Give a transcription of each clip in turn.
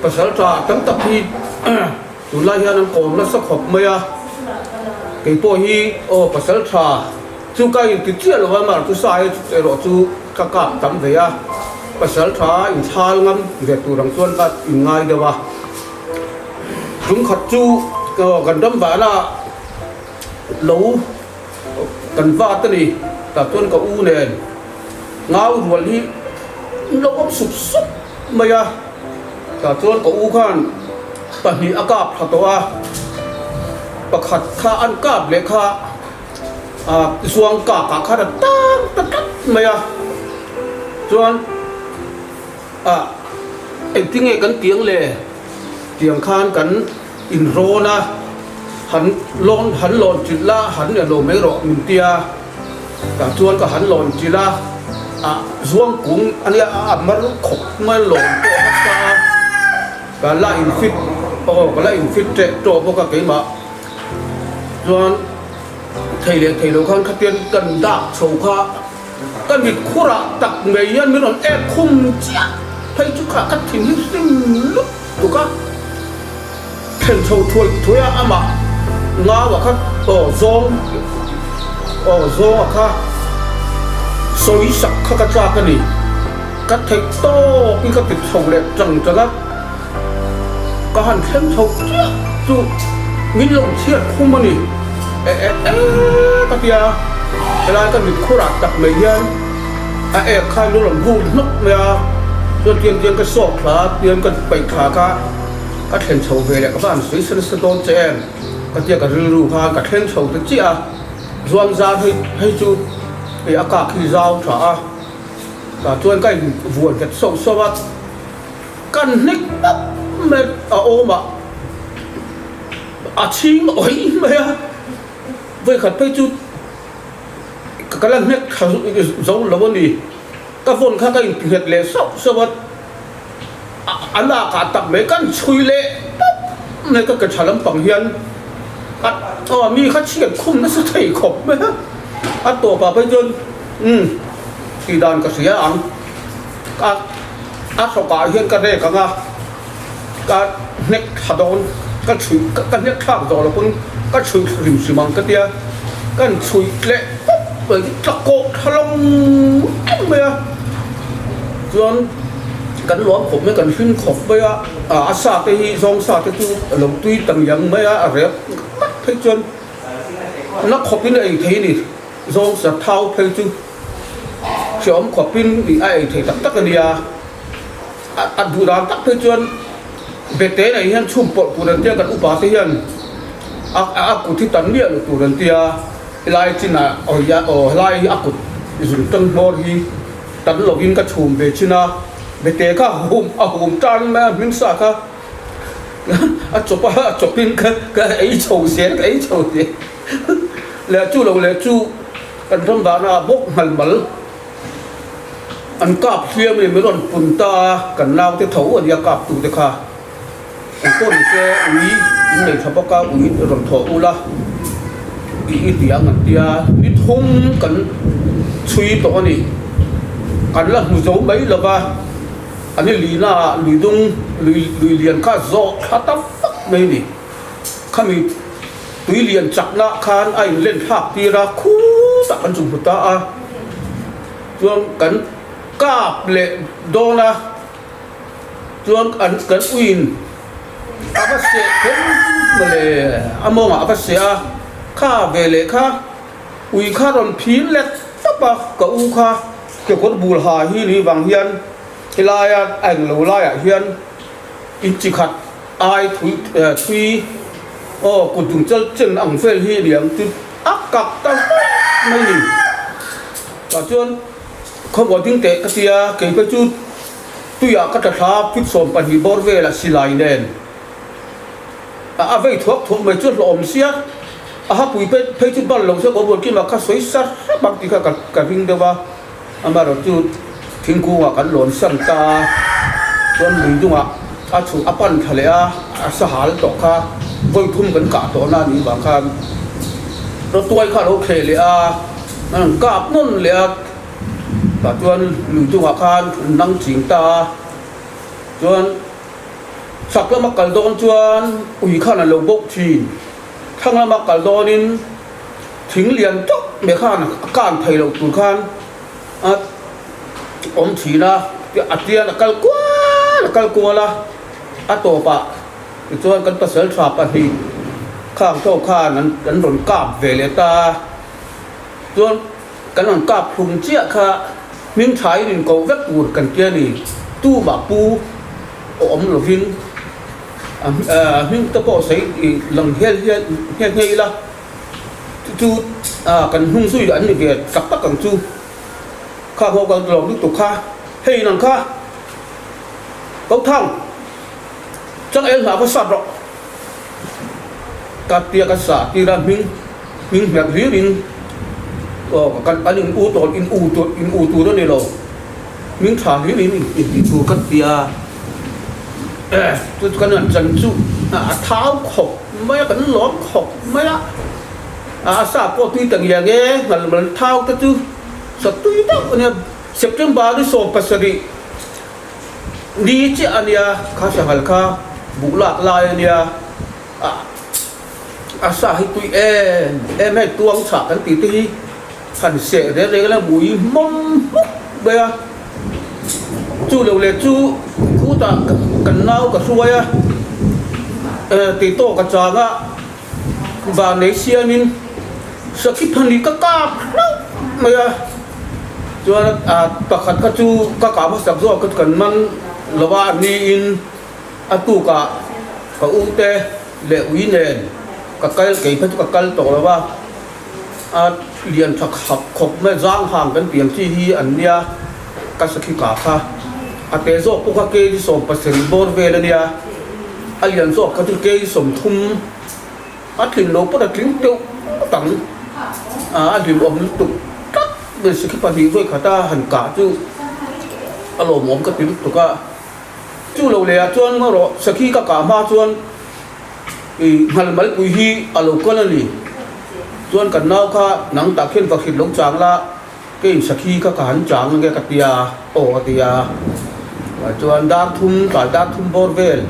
Pasal tha tam tak hi tunlai hian an kawm nasa khawp mai a, kei pawh hi aw pasal tha chu ka inti chiah lo a, mar chu sa erawh chu ka kap tam ve a, pasal tha inchhal ngam ve tur ang chuan ka inngai deuh a. Tumkhat chu kan ram vahna lo kan vat a ni, tah chuan ka u nen ngau rual hi an lo awm sup sup mai a, tah chuan ka u khan pahnih a kap thla tawh a, pakhat kha an kap leh kha zuang kak ah khan a tang ta tlat mai a, chuan. A, engtinge kan tiang le? Tiang khan kan inrawn a, han lawn han lawn chilh la, han nia lo mai rawh min tia. Tah chuan ka han lawn chilh a, a zuang kung a nia a mar khawp mai lawn pawh a sa a, ka la infit aw ka la infit teh tawh bawk a keimah chuan thei leh thei lo khan khatian kan dak chho kha. Ka mit khurah tak mai hian min rawn ek khum chiah phei chu kha ka thin hi hlim lut tuk a, thlen chho thuai thuai a amah ngau a kha aw zawng aw zawng a kha sawi sak kha ka tlak a ni, ka theih tawk in ka ti chho leh tang tang a, ka han thleng chho chiah chu min lo chhiat khum a ni e e e ka ti a, helai ka mit khurah tak mai hian a ek khan lu rawn vur hnawk mai a, chuan tiang tiang ka sawk thla tiang ka paih thla kha ka thlen chho ve leh ka va han sawi sa nasa dawn che em ka tia ka rilru khan ka thleng chho ta chiah a, zuam zar hei hei chu hei a kak hi zau tha a, tah chuan ka in vuan nghet sauh sauh a. Kan hnek pap mai a awm a, a chhing awih mai a, vawikhat phei chu ka la hnek tha zo lo a ni, ka phone kha ka inti nghet leh sauh sauh a, a lak ah tak mai kan chhui leh pap mai ka ke tha lampang hian a aw mi kha chhiat khum nasa thei khawp mai a, a tawp ah phei chuan umm tih dan ka hria ang. Ka a hrawkah hian ka rek ang a, ka hnek thla dawn, ka chhuih ka hnek thlak zawh lo pawn ka chhuih thla hrim hrim ang ka tia, kan chhuih leh pawp mai chu tla kawh thla lawng em mai a, chuan kan luam khawp mai, kan hlim khawp mai a, a sa te hi zawng sa te chu a lo tui ta ngiang mai a, a rek mat phei chuan na khawpin a ei thei a ni, zawng sa thau phei chu. Hreawm khawpin ih a ei thei tak tak a nia. A duh dan tak phei chuan bete nei hian chhum pawlh tur an tia kan upa te hian a a kut hi tan miah lo tur an tia. Helai chinah aw helai hi a kut zung tang hmawr hi tan lovin ka chhum ve thin a. Bete kha hum a hum tan mai a hming sa kha a chawp a a chawpin ka ka ei chho zel ka ei chho zel leh chu lo leh chu. Kan ram dahna ah bawk nghal mal an kap hliam in min rawn pun ta a, kan naute tho a nia kap tu te kha. Eng pawh ni se ui in nei tha bawk a, ui rawn thawh ul a i i ti ang an tia, ni thum kan chhui tawh a ni. Kan la hmu zo mai lo va, an i lihna ah lui dung lui lui lian kha zawh thla ta fak mai a ni. Khami. Tui lian chakna khan a inlen thlak tir a, khutah kan chung hmu ta a, chuan kan kap leh dawn a, chuan an kan uiin a va seh kher mawle, a mawngah a va seh a, kha ve leh kha ui kha rawn phir let tawp a, ka u kha kekawr bul ha hi ni vang hian helaia a englo laiah hian inchi khat ai thui thui aw kut dung chal chen ang vel hi liang chu a kak ta vek mai ni tah chuan khawmuah ding teh ka tia kei phei chu tuiah ka tla thla fit 12 bawr velah silai nen a vei thuak thuak mai chu a hlawhawm sia a hapui phei phei chu bal lo se ka bual kima kha sawi sar hrep ang tih kha ka ring deuh a amaherawh chu thingkungah kan lawn san ta a chuan lui dungah a chhuh a pan thla leh a a sahal tawh kha vawi thum kan kah tawh na anih vang khan rawtuai kha a lo thleh leh a an rawn kap nawn leh a tah chuan lui dungah khan an nang ching ta a chuan. Chhak lama kal dawn chuan ui khan an lo bawk thin. Thlang lama kal dawnin thing lian tawk mai khan a kan thei loh tur khan a awm thin a, a tian a kal kual a kal kual a, a tawpah tichuan kan pasaltha pahnih khang tawk khan an rawn kap ve leh ta a, chuan kan rawn kap hlum chiah kha hming thain inkoh vek tur kan tia ni, tumah pu awm lovin. A hming te pawh sawi lang hial hial nghe nghe ila chu chu kan hnung zui an ni ve tak tak ang chu. Kha ho kal lawm lutuk kha hei nang kha ko thang chang el hna kha sat rawh ka tia ka sa tira hming hming hmet hlir in aw kan an in u tawn in u tur in u tur a ni lo hming tha hlir in in tih tur ka tia. Chu kan han chan chu a thau khawp mai a, kan lawm khawp mai a, a sa pawh tui ta ngiang e, ngal mal thau te chu sa tui deuh a nia, September ni 17 ni chiah a nia, kha sanghal kha buh lak lai a nia, a sa hi tui em em hei tuang chhah kan tih te hi han seh reng reng ila mui hmawm hmawk mai a. Chu lo leh chu khutah kan nau ka hruai a, tih tawk a chang a, van nei siamin sakhi phani ka kap hlauh mai a, chuan pakhat kha chu ka kah hmasak zawk kha chu kan man lo a, niin a tukah ka u te leh ui nen ka kal kei kha chu ka kal tawh lo a. A lian tha khap khawp mai zang hang kan piang chi hi an nia ka sakhi ka kha a te zawk pawh kha kg 17 bawr vel a nia a lian zawk kha chu kg 30 a tlin lo pawh a tling deuh ngawt ang a a hlim awm lutuk tlat mai sakhi pahnih vawi khat a han kah chu a lawmawm ka ti lutuk a chu lo leh ah chuan erawh sakhi ka kah hma chuan. I nghal malpui hi a lo kal a ni. Chuan kan nau kha nang tah khian va hrilh lo chang la, keiin sakhi kha ka han chang ange ka tia aw a ti a. Chuan dar thum tlai dar thum bawr vel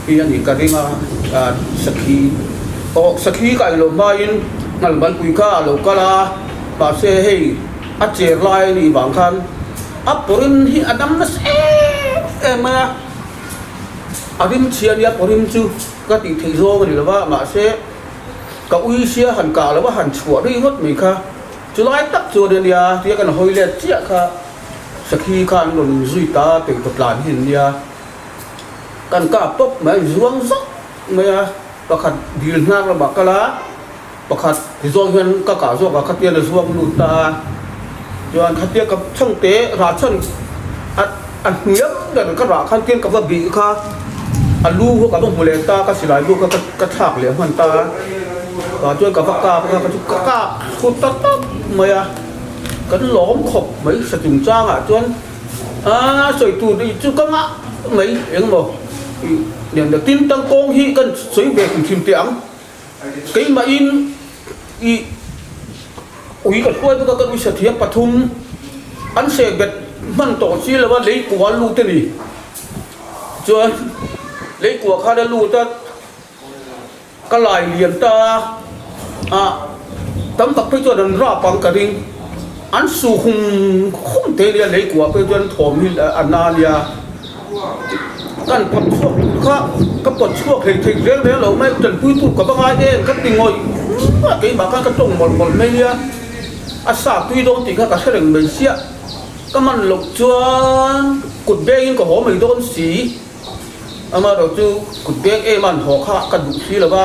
hi a nih ka ring a, sakhi aw sakhi ka en loh hmain nghal malpui kha a lo kal a, mahse hei a cher lai a nih vang khan a pawrin hi a dam nasa em em mai a. A rim chhia nia pawrim chu ka tih theih zawng a ni lo va, mahse ka ui sia han kah lo va han chhuah ri ngawt mai kha chulai tak chuan a nia tia kan hawi let chiah kha sakhi kha an rawn inzui ta tei tawp tlan hi an nia. Kan kap pawp mai a inzuang zawk mai a, pakhat dil hnar lamah kal a, pakhat ti zawng hian ka kah zawk a khatian a zuang lut ta a, chuan khatia ka chhangte rah chhan a a hniam ber ka rah khan tian ka va bih kha a lu kha ka va hmu leh ta ka silai lu kha ka thlak leh hman ta a, tah chuan ka va kap a ka chu ka kap thut ta tawp mai a, kan lawm khawp mai sa chungchangah chuan a sawi tur chu ka ngah mai engemaw ih lian deuh tin tangkawng hi kan sawi ve hrim hrim teh ang. Keimahin i ui ka hruai bawk a, ka ui sathiam pathum an seh bet hman tawh si lo a, lei kua lut a ni. Chuan lei kua khan a lut a, ka lai lian ta a, tam tak phei chuan an rap ang ka ring. An su hum hum thei nia lei kua phei chuan thawm hi a na nia. Kan pawt chhuak tur kha ka pawt chhuak hlei thei reng reng lo mai, tanpui tur ka va ngai em ka ti ngawih ngawih a, keimah khan ka tawng mawlh mawlh mai nia, a sa tui dawn tih kha ka hre reng mai sia, ka man loh chuan kut bengin ka haw mai dawn si, amaherawh chu kut beng em a an haw kha ka duh si lo va,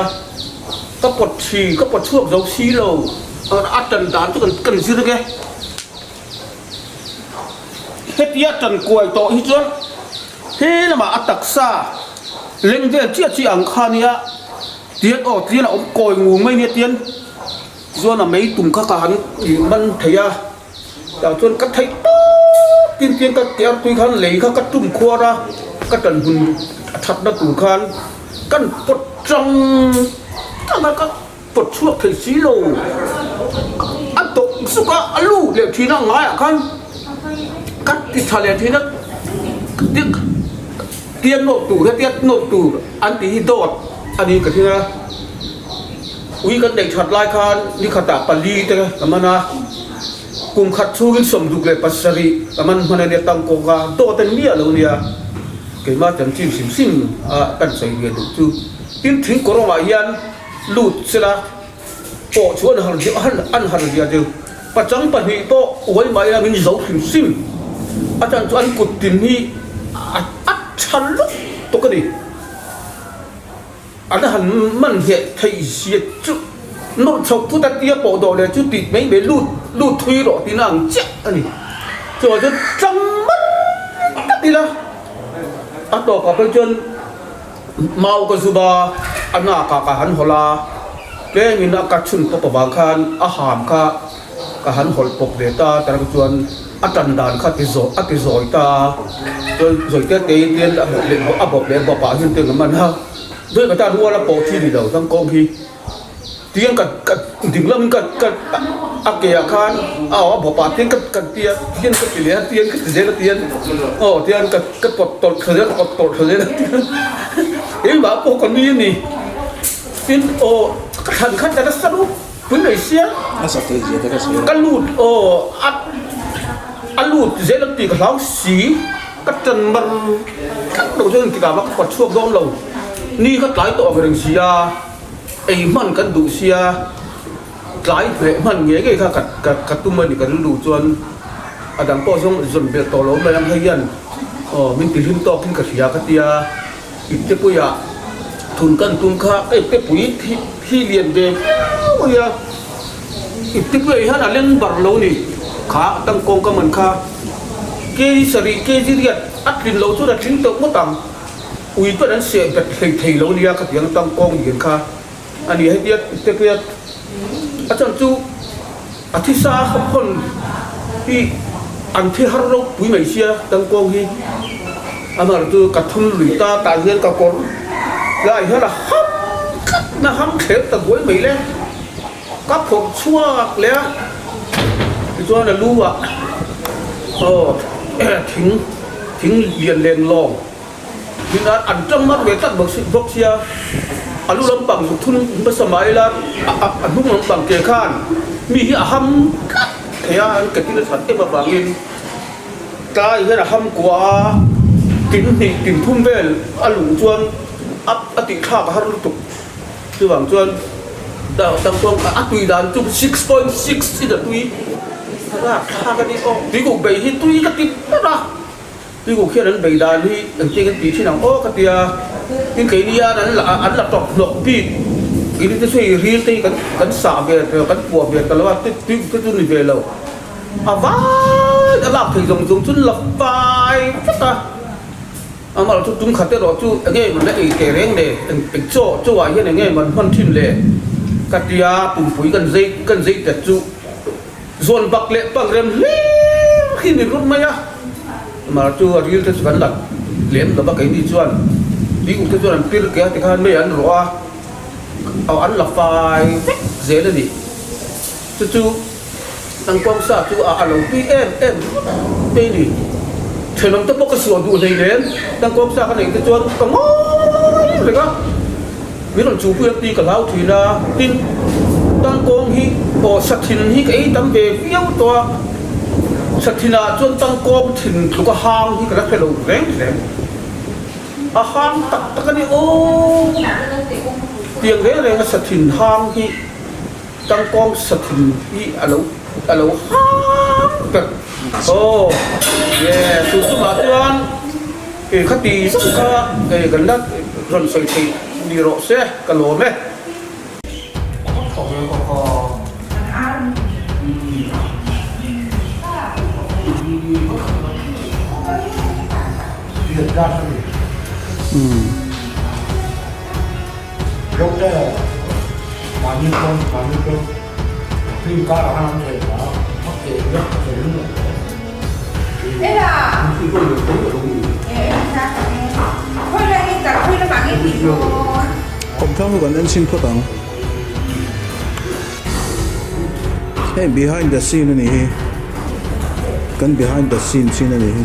ka pawt thi ka pawt chhuak zo si lo, a tan dan chu kan zir nge. Hetia tan kuai tawh hi chuan he lamah a taksa leng vel chiah chiah ang kha nia tian aw tian a awm kawi ngur mai nia tian chuan a mei tum kha ka han man thei a tah chuan ka theih tawp tin tian ka ke artui khan lei kha ka tum khuar a ka tan hun a thatna tur khan kan pawt chang chang a ka. Pawt chhuak thei si lo. A tawp zuk a, a lut leh thin a ngaiah khan ka ti tha leh thin a, Hetia nawt tur, hetia nawt tur an tih hi dawt a ni ka hria. Ui kan neih that lai khan nikhatah pali te ka man a, kum khat chhungin 67 ka man hman a nia tangkawng a dawt a ni miah lo nia. Keimah chanchin hrim hrim a kan sawi ve duh chu tin thing kawrawngah hian lut sela pawh chu an har an har zia deuh. Pachang pahnih pawh uai mah ila min zo hrim hrim. A chan chu an kut tin hi a tha lutuk a ni. An han man hneh theih zia chu nawrh chhoh thut a tia pawh dawh leh chu tih mai mai lut lut thui rawh tihna ang chiah a ni. Chuvang chuan tlang mar tak ila a tawkah phei chuan Mau ka zub a, a nakah ka han hawlh a, tlengin a ka chhun pawp avang khan a ham kha ka han hawlh pawp ve ta, tarang chuan a tan dan kha ti zawh a ti zawi ta a, chuan zawi te te in a bawp leh a bawp leh bawp ah hian tiang a man a, zawi ka tan rual a pawh thi ni lo tangkawng hi. Tiang ka ka ding lam ka ka a ke ah khan a aw a bawp ah tiang ka ka tia tiang ka ti leh a tiang ka ti zel a tiang aw tiang ka ka pawt tawlh thla zel ka pawt tawlh thla zel a tiang keimah pawh ka nui a ni tin aw ka thlan khan ka nasa lutuk pui mai sia ka lut aw a a lut zel ang tih ka hlau si ka tan mar tlat lo chuan engtikah mah ka pawt chhuak dawn lo ni ka tlai tawh ang reng si a. Ei hman kan duh sia, tlai hmeh hman ngei ngei kha ka ka tum a ni ka rilru chuan a dang pawh zawng zawn belh tawh lo mai ang hei hian aw min ti hlim tawkin ka hria ka tia iptepuia thun kan tum kha ka iptepui hi hi lian ve viau a nia iptepuia hian a leng bar lo ni kha tangkawng ka man kha kg sarih kg riat a tlin loh chuan a tling tawh ngawt ang. Ui pawn an seh bet hlei thei lo nia ka tiang tang kawng lian kha a ni hetia te pia a chan chu a thisa hawn hi an thi har ropui mai sia tang kawng hi amah chu ka thun lui ta tah hian ka kawr lai hian a ham tlat na ham thler ta buai mai le ka phawrh chhuak leh a tichuan a lu ah aw thing thing lian leng lawng. Tin a an tang mar ve tlat bawk si bawk sia, a lu lampang zuk thun hmasa mah ila a hnung lampang ke khan mi hi a ham tlat thei a, an ketin a that em avangin tlai hian a ham kuah a, tin hnih tin thum vel a luh chuan a a tih thlak a har lutuk. Chuvang chuan tangkawng a tui dan chu 6.6 in a tui a lak thlak a ni aw. Tuikuk bei hi tui ka ti ber a. Tuikuk hian an bei dan hi engtin an tih thin ang aw ka tia, tin keini hian an la an la tawp hnawk bik, keini te chu hei ril te hi kan kan sah ve ta kan puah ve ta lo a, tuikuk te chu ni ve lo, a vai a lak thei zawng zawng chu an la fai vek a, amaherawhchu chu tum khat erawh chu enge man la ei teh reng le, eng eng chaw chaw ah hian enge man hman thin le ka tia, pumpui kan zei kan zei tet chu. Zawn bak leh pang rem hlir hi ni rut mai a, mar chu a ril te chu kan la lem lo va keini chuan tui uk te chuan an pir ke a tikhan mei an rawh a, aw an la fai vek zel a ni. Chu chu tangkawng sa chu a a lo tui em em rut mai a ni. Thenawm te pawh ka suah duh hlei nen tangkawng sa ka neih te chuan ka ngawi reng a. Min rawn chuhpui ang tih ka hlau thin a, tin, tangkawng hi aw sathin hi ka ei tam ve viau tawh a, sathinah chuan tangkawng thin tluk a hang hi ka la hre lo reng reng, a hang tak tak a ni aw, tiang reng reng a sathin hang hi tangkawng sathin hi a lo a lo hang ber aw, yeah, chu chungah chuan. Kei kha ti zauh kha kei kan la rawn sawi theih ni rawh se ka lawm e. Kawmthlang chu kan en chhin phawt ang. Hei behind the scene a nih hi. Kan behind the scene chin a nih hi.